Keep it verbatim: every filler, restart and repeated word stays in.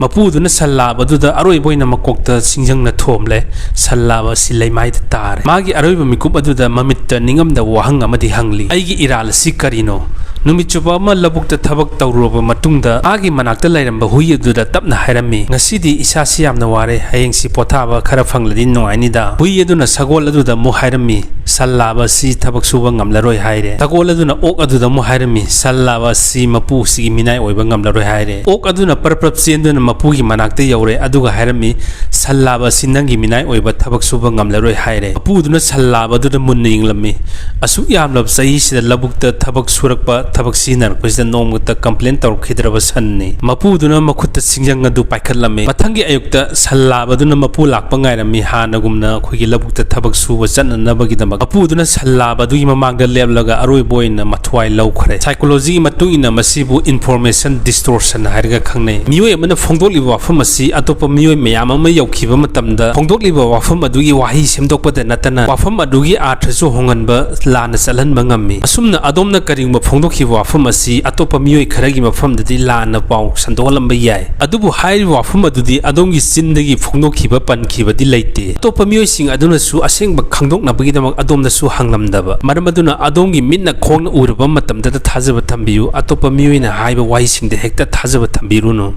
ꯃꯄꯨꯗꯨꯅ ꯁꯟ ꯂꯥꯕ ꯑꯗꯨꯗ ꯑꯔꯣꯏꯕ ꯑꯣꯏꯅ ꯃꯀꯣꯛꯇ ꯁꯤꯡꯖꯪꯅ ꯊꯣꯝꯂꯦ꯫ ꯁꯟ ꯂꯥꯕ ꯑꯁꯤ ꯂꯩꯃꯥꯏꯗ ꯇꯥꯔꯦ꯫ ꯃꯥꯒꯤ ꯑꯔꯣꯏꯕ ꯃꯤꯀꯨꯞ ꯑꯗꯨꯗ ꯃꯃꯤꯠꯇ ꯅꯤꯡꯉꯝꯗꯕ ꯋꯥꯍꯪ ꯑꯃꯗꯤ ꯍꯪꯂꯤ, "ꯑꯩꯒꯤ ꯏꯔꯥꯜ ꯑꯁꯤ ꯀꯔꯤꯅꯣ?" ꯅꯨꯃꯤꯠ ꯆꯨꯞꯄ ꯑꯃ ꯂꯧꯕꯨꯛꯇ ꯊꯕꯛ ꯇꯧꯔꯨꯔꯕ ꯃꯇꯨꯡꯗ, ꯃꯥꯒꯤ ꯃꯅꯥꯛꯇ ꯂꯩꯔꯝꯕ ꯍꯨꯏ ꯑꯗꯨꯗ ꯇꯞꯅ ꯍꯥꯏꯔꯝꯃꯤ, "ꯉꯁꯤꯗꯤ ꯏꯁꯥꯁꯤ ꯌꯥꯝꯅ ꯋꯥꯔꯦ, ꯍꯌꯦꯡꯁꯤ ꯄꯣꯊꯥꯕ ꯈꯔ ꯐꯪꯂꯗꯤ ꯅꯨꯡꯉꯥꯏꯅꯤꯗ꯫" ꯍꯨꯏ ꯑꯗꯨꯅ ꯁꯒꯣꯜ ꯑꯗꯨꯗ ꯑꯃꯨꯛ ꯍꯥꯏꯔꯝꯃꯤ, "ꯁꯟ ꯂꯥꯕ ꯑꯁꯤ ꯊꯕꯛ ꯁꯨꯕ ꯉꯝꯂꯔꯣꯏ" ꯍꯥꯏꯔꯦ꯫ ꯁꯒꯣꯜ ꯑꯗꯨꯅ ꯑꯣꯛ ꯑꯗꯨꯗ ꯑꯃꯨꯛ ꯍꯥꯏꯔꯝꯃꯤ, "ꯁꯟ ꯂꯥꯕ ꯑꯁꯤ ꯃꯄꯨꯁꯤꯒꯤ ꯃꯤꯅꯥꯏ ꯑꯣꯏꯕ ꯉꯝꯂꯔꯣꯏ" ꯍꯥꯏꯔꯦ꯫ ꯑꯣꯛ ꯑꯗꯨꯅ ꯄꯔꯞ ꯄꯔꯞ ꯆꯦꯟꯗꯨꯅ ꯃꯄꯨꯒꯤ ꯃꯅꯥꯛꯇ ꯌꯧꯔꯦ, ꯑꯗꯨꯒ ꯍꯥꯏꯔꯝꯃꯤ, "ꯁꯟ ꯂꯥꯕ ꯑꯁꯤ ꯅꯪꯒꯤ ꯃꯤꯅꯥꯏ ꯑꯣꯏꯕ ꯊꯕꯛ ꯁꯨꯕ ꯉꯝꯂꯔꯣꯏ" ꯍꯥꯏꯔꯦ꯫ ꯃꯄꯨꯗꯨꯅ ꯁꯟ ꯂꯥꯕ ꯑꯗꯨꯗ ꯃꯨꯟꯅ ꯌꯦꯡꯂꯝꯃꯤ꯫ ꯑꯁꯨꯛ ꯌꯥꯝꯂꯕ ꯆꯍꯤꯁꯤꯗ ꯂꯧꯕꯨꯛꯇ ꯊꯕꯛ ꯁꯨꯔꯛꯄ, ꯊꯕꯛ ꯁꯤꯖꯤꯟꯅꯔꯛꯄꯁꯤꯗ ꯅꯣꯡꯃꯇ complain ꯇꯧꯔꯛꯈꯤꯗ꯭ꯔꯕ ꯁꯟꯅꯤ꯫ ꯃꯄꯨꯗꯨꯅ ꯃꯈꯨꯠꯇ ꯁꯤꯡꯖꯪ ꯑꯗꯨ ꯄꯥꯏꯈꯠꯂꯝꯃꯤ꯫ ꯃꯊꯪꯒꯤ ꯑꯌꯨꯛꯇ ꯁꯟ ꯂꯥꯕ ꯑꯗꯨꯅ ꯃꯄꯨ ꯂꯥꯛꯄ ꯉꯥꯏꯔꯝꯃꯤ꯫ ꯍꯥꯟꯅꯒꯨꯝꯅ ꯑꯩꯈꯣꯏꯒꯤ ꯂꯧꯕꯨꯛꯇ ꯊꯕꯛ ꯁꯨꯕ ꯆꯠꯅꯅꯕꯒꯤꯗꯃꯛ ꯃꯄꯨꯗꯨꯅ ꯁꯟ ꯂꯥꯕ ꯑꯗꯨꯒꯤ ꯃꯃꯥꯡꯗ ꯂꯦꯞꯂꯒ ꯑꯔꯣꯏꯕ ꯑꯣꯏꯅ ꯃꯊ꯭ꯋꯥꯏ ꯂꯧꯈ꯭ꯔꯦ꯫ Psychology ꯒꯤ ꯃꯇꯨꯡ ꯏꯟꯅ ꯃꯁꯤꯕꯨ information distortion ꯍꯥꯏꯔꯒ ꯈꯪꯅꯩ꯫ ꯃꯤꯑꯣꯏ ꯑꯃꯅ ꯐꯣꯡꯗꯣꯛꯂꯤꯕ ꯋꯥꯐꯝ ꯑꯁꯤ ꯑꯇꯣꯞꯄ ꯃꯤꯑꯣꯏ ꯃꯌꯥꯝ ꯑꯃ ꯌꯧꯈꯤꯕ ꯃꯇꯝꯗ ꯐꯣꯡꯗꯣꯛꯂꯤꯕ ꯋꯥꯐꯝ ꯑꯗꯨꯒꯤ ꯋꯥꯍꯩ ꯁꯦꯝꯗꯣꯛꯄꯗ ꯅꯠꯇꯅ ꯋꯥꯐꯝ ꯑꯗꯨꯒꯤ ꯑꯥꯔꯊꯁꯨ ꯍꯣꯡꯍꯟꯕ, ꯂꯥꯟꯅ ꯆꯠꯍꯟꯕ ꯉꯝꯃꯤ꯫ ꯑꯁꯨꯝꯅ ꯑꯗꯣꯝꯅ ꯀꯔꯤꯒꯨꯝꯕ ꯐꯣꯡꯗꯣꯛꯈꯤꯕ ꯋꯥꯐꯝ ꯑꯁꯤ ꯑꯇꯣꯞꯄ ꯃꯤꯑꯣꯏ ꯈꯔꯒꯤ ꯃꯐꯝꯗꯗꯤ ꯂꯥꯟꯅ ꯄꯥꯎ ꯁꯟꯗꯣꯛꯍꯜꯂꯝꯕ ꯌꯥꯏ, ꯑꯗꯨꯕꯨ ꯍꯥꯏꯔꯤꯕ ꯋꯥꯐꯝ ꯑꯗꯨꯗꯤ ꯑꯗꯣꯝꯒꯤ ꯆꯤꯟꯗꯒꯤ ꯐꯣꯡꯗꯣꯛꯈꯤꯕ, ꯄꯟꯈꯤꯕꯗꯤ ꯂꯩꯇꯦ꯫ ꯑꯇꯣꯞꯄ ꯃꯤꯑꯣꯏꯁꯤꯡ ꯑꯗꯨꯅꯁꯨ ꯑꯁꯦꯡꯕ ꯈꯪꯗꯣꯛꯅꯕꯒꯤꯗꯃꯛ ꯑꯗꯣꯝꯗꯁꯨ ꯍꯪꯂꯝꯗꯕ ꯃꯔꯝ ꯑꯗꯨꯅ, ꯑꯗꯣꯝꯒꯤ ꯃꯤꯠꯅ ꯈꯣꯡꯅ ꯎꯔꯕ ꯃꯇꯝꯗꯇ ꯊꯥꯖꯕ ꯊꯝꯕꯤꯌꯨ꯫ ꯑꯇꯣꯞꯄ ꯃꯤꯑꯣꯏꯅ ꯍꯥꯏꯕ ꯋꯥꯍꯩꯁꯤꯡꯗ ꯍꯦꯛꯇ ꯊꯥꯖꯕ ꯊꯝꯕꯤꯔꯨꯅꯨ꯫